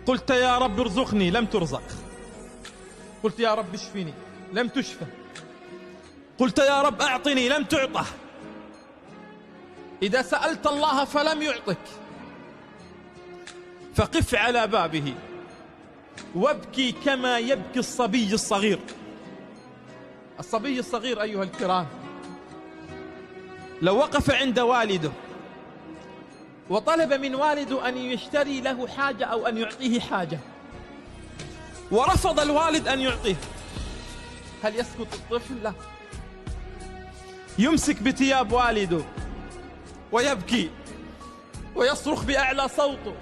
قلت يا رب ارزقني، لم ترزق. قلت يا رب اشفني، لم تشفى. قلت يا رب أعطني، لم تعطه. إذا سألت الله فلم يعطك، فقف على بابه وابكي كما يبكي الصبي الصغير. الصبي الصغير أيها الكرام لو وقف عند والده وطلب من والده أن يشتري له حاجة أو أن يعطيه حاجة، ورفض الوالد أن يعطيه، هل يسكت الطفل؟ لا، يمسك بثياب والده ويبكي ويصرخ بأعلى صوته،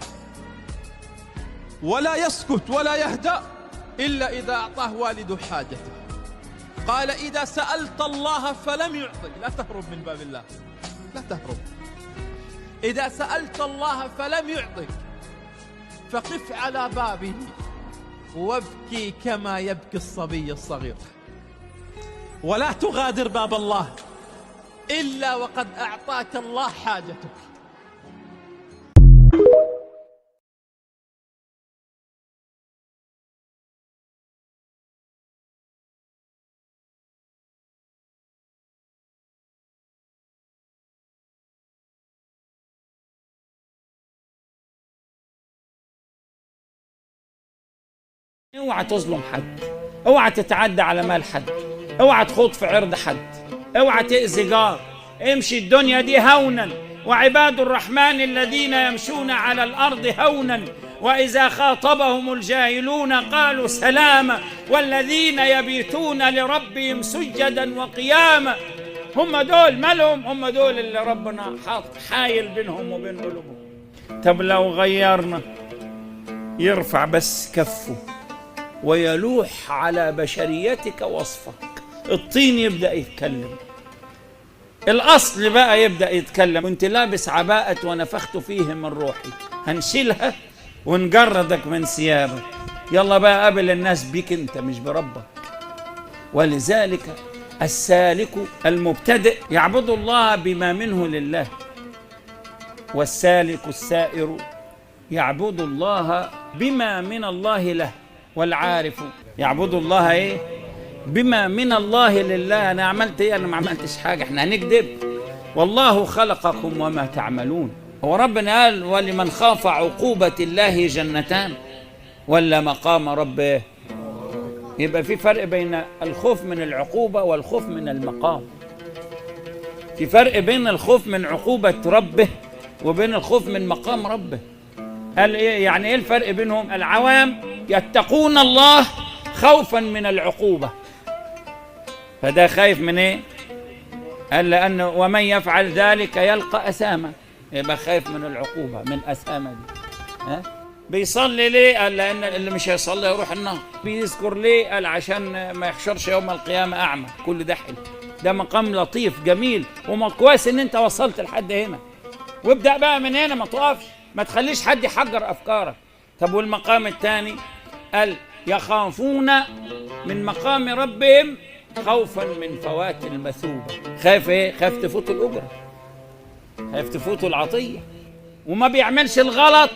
ولا يسكت ولا يهدأ إلا إذا أعطاه والده حاجته. قال إذا سألت الله فلم يعطك، لا تهرب من باب الله، لا تهرب. إذا سألت الله فلم يعطك فقف على بابه وابكي كما يبكي الصبي الصغير، ولا تغادر باب الله إلا وقد أعطاك الله حاجتك. اوعى تظلم حد، اوعى تتعدى على مال حد، اوعى تخوض في عرض حد، اوعى تأذي جار. امشي الدنيا دي هونا، وعباد الرحمن الذين يمشون على الأرض هونا وإذا خاطبهم الجاهلون قالوا سلاما، والذين يبيتون لربهم سجدا وقياما. هم دول مالهم؟ هم دول اللي ربنا حاط حايل بينهم وبين قلوبهم. طب لو غيرنا، يرفع بس كفه ويلوح على بشريتك وصفك، الطين يبدأ يتكلم، الأصل بقى يبدأ يتكلم. وانت لابس عباءة ونفخت فيه من روحي، هنشيلها ونجردك من ثيابك. يلا بقى قابل الناس بيك انت مش بربك. ولذلك السالك المبتدئ يعبد الله بما منه لله، والسالك السائر يعبد الله بما من الله له، والعارف يعبد الله ايه؟ بما من الله لله. انا عملت ايه؟ انا ما عملتش حاجه، احنا هنكذب؟ والله خلقكم وما تعملون. هو ربنا قال ولمن خاف عقوبة الله جنتان، ولا مقام ربه. يبقى في فرق بين الخوف من العقوبة والخوف من المقام. في فرق بين الخوف من عقوبة ربه وبين الخوف من مقام ربه. قال ايه؟ يعني ايه الفرق بينهم؟ العوام يتقون الله خوفا من العقوبة، فده خايف من ايه؟ قال لأنه ومن يفعل ذلك يلقى أثاما، يبقى خايف من العقوبة، من أثامة دي. ها؟ بيصلي ليه؟ قال لأن اللي مش هيصلي يروح النار. بيذكر ليه؟ قال عشان ما يحشرش يوم القيامة أعمى. كل ده حلو، ده مقام لطيف جميل، وما كويس إن أنت وصلت لحد هنا، وابدأ بقى من هنا، ما تقفش، ما تخليش حد يحجر أفكارك. طب والمقام الثاني؟ قال يخافون من مقام ربهم خوفا من فوات المثوبة. خايف ايه؟ خايف تفوت الأجرة، خايف تفوت العطية، وما بيعملش الغلط